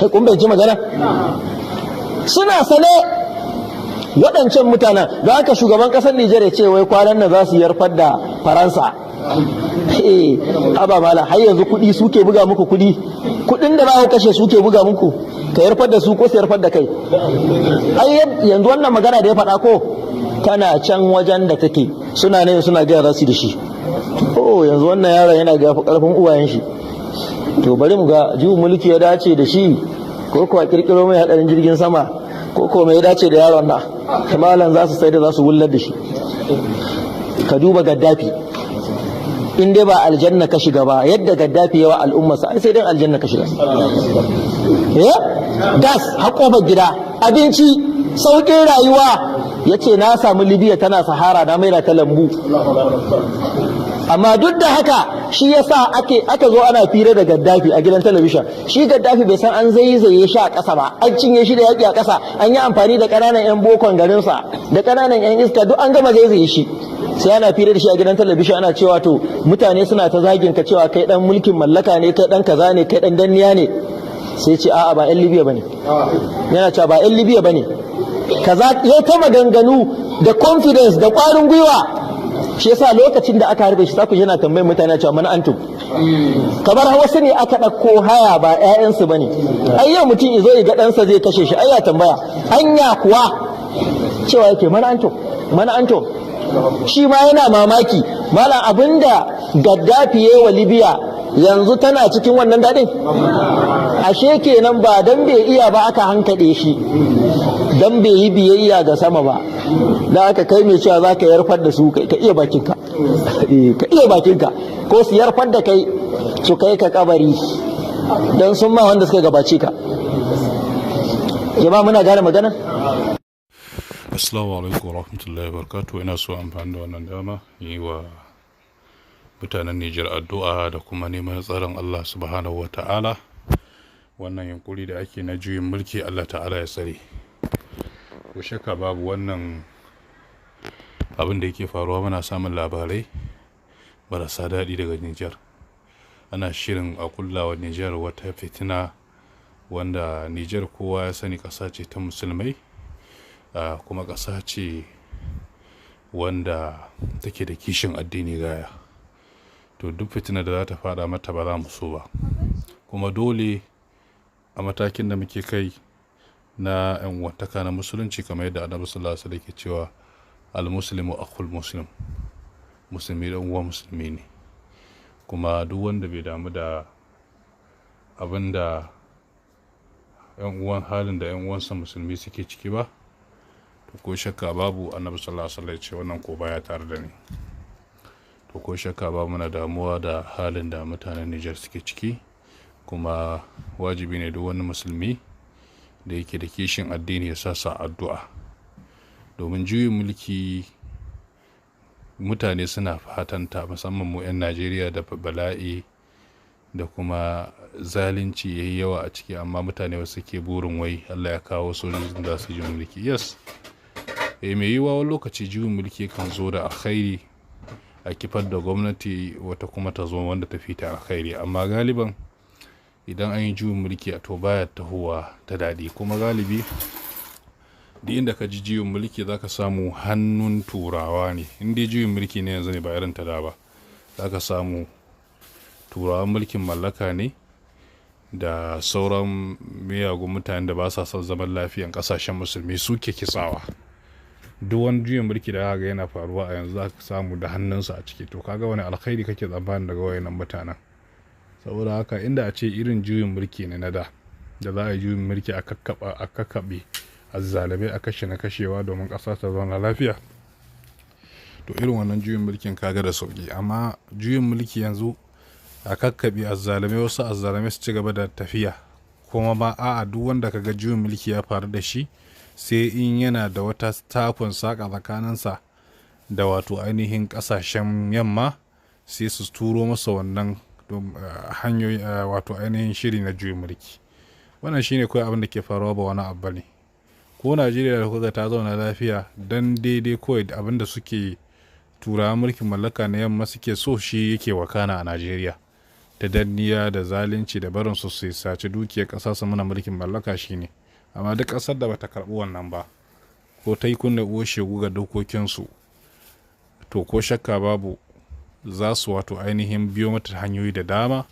Kun bai ji magana? Suna sane waɗancan mutanen. Don haka shugaban ƙasar Nijar ya ce wai kwanan nan za su yarfar da Faransa. Eh, haba mala, har yanzu kuɗi suke buga muku kuɗi? Kuɗin da za ku kashe suke buga muku? Ka yarfar da su ko su yarfar da kai? Ai yanzu wannan magana da ya faɗa ko tana can wajen da take, suna ne suna gaya za su da shi. Oh, yanzu wannan yaron yana ga karfin uwayen shi. To bari mu ga juyin mulki ya dace da shi, ko kuwa kirkiro mai hadarin jirgin sama, ko ko mai dace da yaron na malam. Za su sai da za su wullar da shi. Ka duba Gaddafi, in dai ba aljanna ka shiga ba, yadda Gaddafi yawa al'ummarsa, ai sai dai aljanna ka shiga. Eh, gas har kofar gida, abinci, sauƙin rayuwa. Ya ce na samu Libya tana sahara, na maida ta lambu. Amma duk da haka, shi yasa ake aka zo ana fira da Gaddafi a gidan talabishin. Shi Gaddafi bai san an zaizaye shi a ƙasa ba, an cinye shi da yaƙi a ƙasa, an yi amfani da ƙananan 'yan bokon garinsa da ƙananan 'yan iska, duk an gama zaizaye shi. Sai ana fira da shi a gidan talabishin, ana cewa to mutane suna ta zagin ka cewa kai dan mulkin mallaka ne, kai dan kaza ne, kai dan danniya ne. Sai ce a'a, ba 'yan Libya bane. Yana cewa ba 'yan Libya bane, kaza, ya ta maganganu da confidence da ƙwarin gwiwa. Shi yasa lokacin da aka harbe shi, za ku yana tambayar mutane cewa man antum, kamar wasu ne aka ɗauko haya, ba 'ya'yansu ba ne. Ai yau mutum izo ya ga ɗansa zai kashe shi, ai ya tambaya anya kuwa? Cewa yake man antum, man antum. Shi ma yana mamaki. Malam, abinda Gaddafi ya wa Libya, yanzu tana cikin wannan daɗin? Ashe kenan ba dan bai iya ba aka hankaɗe shi, dan bai yi biyayya ga sama ba. Da aka kai mai cewa za ka yarfar da su, ka iya bakinka, ka iya bakinka, ko su yarfar da kai su kai ka kabari, don sun ma wanda suka gabace ka. Jama'a, muna gane magana? Assalamu alaikum wa rahmatullahi wa barakatuh. Ina so amfani da wannan dama yi wa mutanen Nijar addu'a da kuma neman tsaron Allah subhanahu wa ta'ala. Wannan yunkuri da ake na juyin mulki, Allah ta'ala ya tsare. Ko shakka babu, wannan abin da yake faruwa, muna samun labarai marasa daɗi daga Nijar. Ana shirin a kulla wa Nijar wata fitina, wanda Nijar kowa ya sani ƙasa ce ta musulmai, kuma ƙasa ce wanda take da kishin addini gaya. To duk fitina da za ta faɗa mata ba za mu so ba. Kuma dole a matakin da muke kai na 'yan uwantaka na musulunci, kamar yadda Annabi sallallahu alaihi wasallam yake cewa al-muslimu akhul muslim, musulmi dan uwan musulmi ne. Kuma duk wanda bai damu da abin da 'yan uwan, halin da 'yan uwansa musulmi suke ciki ba, to ko shakka babu, Annabi sallallahu alaihi wasallam ya ce wannan ko baya tare da ni. To ko shakka babu, muna damuwa da halin da mutanen Nijar suke ciki, kuma wajibi ne duk wani musulmi da yake da kishin addini ya sa sa addu'a. Domin juyin mulki mutane suna fatanta, musamman mu 'yan Najeriya, da bala'i da kuma zalunci yayi yawa a ciki, amma mutane wasu ke burin wai Allah ya kawo sojojin da su yi mulki. Yes, eh, mai yiwuwa wani lokaci juyin mulki kan zo da alkhairi, a kifar da gwamnati, wata kuma ta zo wanda ta fi ta alkhairi. Amma galiban idan an yi juyin mulki, a to baya tahowa ta daɗi. Kuma galibi duk inda ka ji juyin mulki, zaka samu hannun Turawa ne. In dai juyin mulki ne yanzu ne, ba irin ta da ba, zaka samu Turawan mulkin mallaka ne da sauran miyagun mutanen da ba sa son zaman lafiyan kasashen musulmi suke kitsawa. Duk wani juyin mulki da ga yana faruwa a yanzu, zaka samu da hannunsu a ciki. To kaga wani alkhairi kake tsammani daga wayannan mutanen? Saboda haka, inda a ce irin juyin mulki ne na da da za a yi juyin mulki a kakkaba, a kakkaɓe azzalumai, a kashe na kashewa domin ƙasa ta zauna lafiya, to irin wannan juyin mulkin kaga da sauki. Amma juyin mulki yanzu, a kakkaɓe azzalumai, wasu azzalumai su ci gaba da tafiya. Kuma ma a'a, duk wanda kaga juyin mulki ya faru da shi, sai in yana da wata takun saƙa tsakaninsa da wato ainihin ƙasashen yamma, sai su turo masa wannan hanyoyi, wato ainihin shiri na juyin mulki. Wannan shine kawai abin da ke faruwa, ba wani abu ne. Ko Najeriya da kuka ta zauna lafiya, dan daidai kawai abin da suke Turawan mulkin mallaka na yamma suke so shi yake wakana a Najeriya. ta danniya da zalunci da barin su su saci dukiyar ƙasa su muna mulkin mallaka shine. Amma duk ƙasar da bata karɓi wannan ba ko ta yi kunne uwar shegu ga dokokinsu, to ko shakka babu za su wato ainihin biyo mata hanyoyi da dama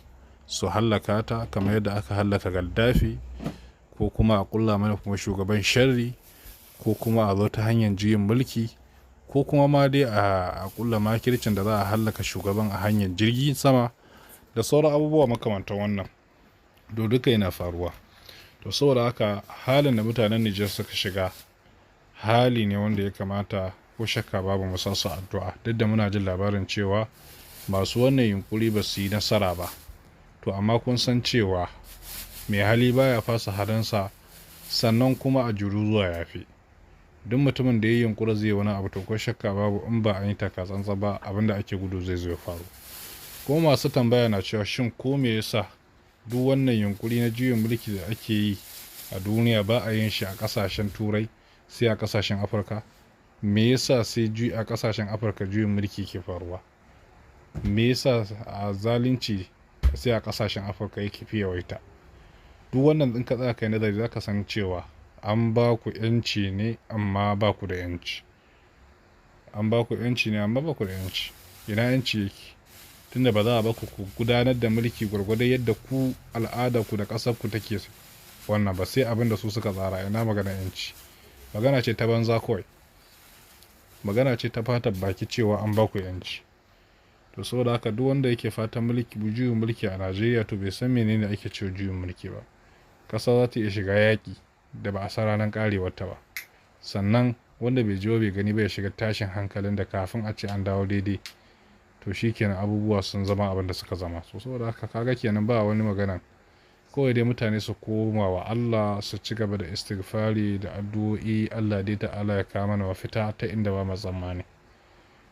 su hallaka ta, kamar yadda aka hallaka Gaddafi, ko kuma a kulla mana kuma shugaban sharri, ko kuma a zo ta hanyar juyin mulki, ko kuma ma dai a kulla makircin da za a hallaka shugaban a hanyar jirgin sama da sauran abubuwa makamantan wannan. To duka yana faruwa. To saboda haka halin da mutanen Nijar suka shiga hali ne wanda ya kamata ko shakka babu mu sa su addu'a, duk da muna jin labarin cewa masu wannan yunkuri ba su yi nasara ba. To amma kun san cewa mai hali baya fasa halinsa, sannan kuma a juru zuwa yafi. Duk mutumin da ya yi yunkuri zai wani abu, to ko shakka babu in ba an yi taka tsantsan ba, abin da ake gudu zai zo ya faru. Kuma masu tambaya na cewa shin ko me yasa duk wannan yunkuri na juyin mulki da ake yi a duniya ba a yin shi a kasashen Turai sai a kasashen Afirka? Me yasa sai a kasashen Afirka juyin mulki ke faruwa? Me yasa a zalunci sai a kasashen Afirka yake fi yawaita? Duk wannan in ka tsaya kai nazari za ka san cewa an ba ku yanci ne amma ba ku da yanci. An ba ku yanci ne amma ba ku da yanci. Ina yanci yake? Tunda ba za a ba ku gudanar da mulki gwargwadon yadda ku al'ada ku da ƙasar ku take wannan ba, sai abin da su suka tsara. Ina magana yanci? Magana ce ta banza kawai. Magana ce ta fatan baki cewa an ba ku yanci. To saboda haka duk wanda yake fatan mulki juyin mulki a Najeriya, to bai san menene ake cewa juyin mulki ba. Ƙasa za ta iya shiga yaƙi da ba a san ranar ƙarewarta ba. Sannan wanda bai ji ba bai gani ba ya shiga tashin hankalin da kafin a ce an dawo daidai, to shikenan abubuwa sun zama abin da suka zama. So saboda haka kaga kenan ba wani magana. Kawai dai mutane su koma wa Allah, su ci gaba da istighfari da addu'o'i. Allah dai ta'ala ya kawo mana mafita ta inda ba mu tsammani.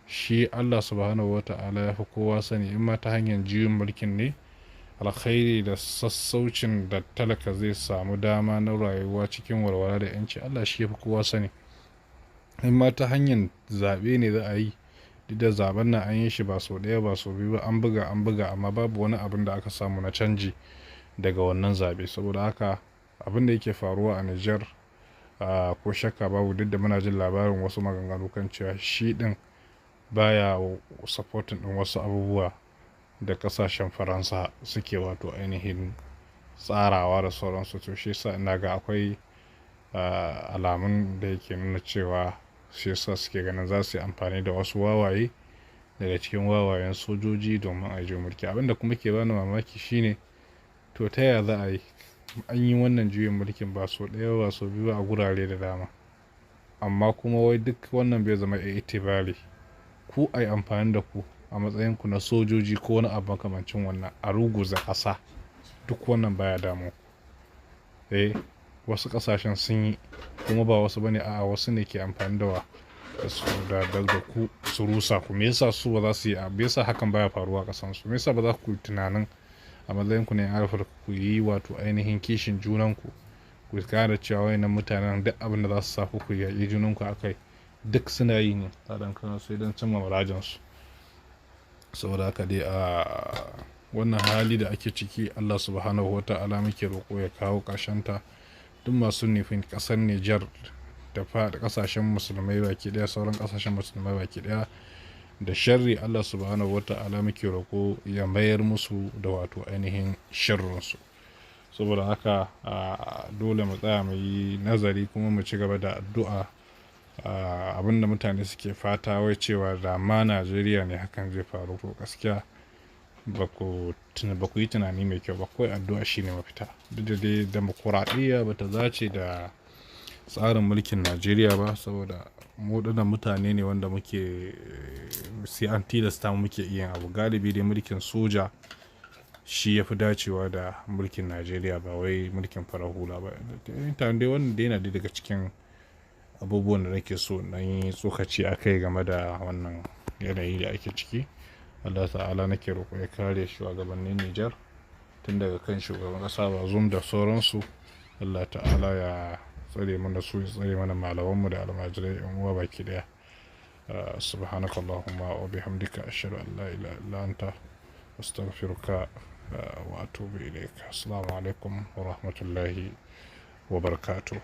Shi Allah subhanahu wa ta'ala ya fi kowa sani, in ma ta hanyar juyin mulkin ne alkhairi da sassaucin da talaka zai samu dama na rayuwa cikin walwala da yanci, Allah shi ya fi kowa sani. In ma ta hanyar zaɓe ne za a yi, duk da zaɓen nan an yi shi ba sau ɗaya ba sau biyu ba, an buga an buga, amma babu wani abin da aka samu na canji daga wannan zaɓe. Saboda haka abin da yake faruwa a Nijar, ko shakka babu, duk da muna jin labarin wasu maganganu kan cewa shi ɗin baya supporting ɗin wasu abubuwa da ƙasashen Faransa suke wato ainihin tsarawa da sauransu. To shi yasa ina ga akwai alamun da yake nuna cewa shi yasa suke ganin za su yi amfani da wasu wawaye daga cikin wawayen sojoji domin a juyin mulki. Abin da kuma ke bani mamaki shine, to ta yaya za a yi an yi wannan juyin mulkin ba sau ɗaya ba sau biyu ba a gurare da dama, amma kuma wai duk wannan bai zama itibari ku a yi amfani da ku a matsayin ku na sojoji ko wani abu makamancin wannan a ruguza ƙasa, duk wannan baya damu ku. Wasu ƙasashen sun yi kuma ba wasu bane, a'a wasu ne ke amfani da wa da ku su rusa ku. Me yasa su ba za su yi? Me yasa hakan baya faruwa a ƙasan su? Me yasa ba za ku yi tunanin a matsayin ku na 'yan Afirka ku yi wato ainihin kishin junan ku, ku gane cewa wayannan mutanen duk abin da za su sa ku ku yaƙi junan ku akai duk suna yi ne tsadan kan sai don cimma muradin su. Saboda haka dai a wannan hali da ake ciki, Allah subhanahu wa ta'ala muke roƙo ya kawo ƙarshen ta. Duk masu nufin ƙasar Nijar da ƙasashen musulmai baki ɗaya, sauran ƙasashen musulmai baki ɗaya da sharri, Allah subhanahu wa ta'ala muke roƙo ya mayar musu da wato ainihin sharrinsu. Saboda haka dole mu tsaya mu yi nazari kuma mu ci gaba da addu'a. Abin da mutane suke fata wai cewa da ma Najeriya ne hakan zai faru, ko gaskiya ba ku yi tunani mai kyau ba. Kawai addu'a shine mafita. Duk da dai dimokuraɗiyya ba ta dace da tsarin mulkin Najeriya ba, saboda mu ɗinnan mutane ne wanda muke sai an tilasta mu muke iya abu. Galibi dai mulkin soja shi ya fi dacewa da mulkin Najeriya, ba wai mulkin farar hula ba. Dai wannan dai yana daga cikin abubuwan da nake so na yi tsokaci a kai game da wannan yanayi da ake ciki. Allah ta'ala nake roƙo ya kare shugabannin Nijar tun daga kan shugaban ƙasa Bazoum da sauransu. Allah ta'ala ya tsare mana su, ya tsare mana malamanmu da almajirai 'yan uwa baki ɗaya. Subhanakallahumma wa bihamdika, ashhadu an la ilaha illa anta, astaghfiruka Wa atubu ilaik. Assalamu alaikum wa rahmatullahi wa barakatuh.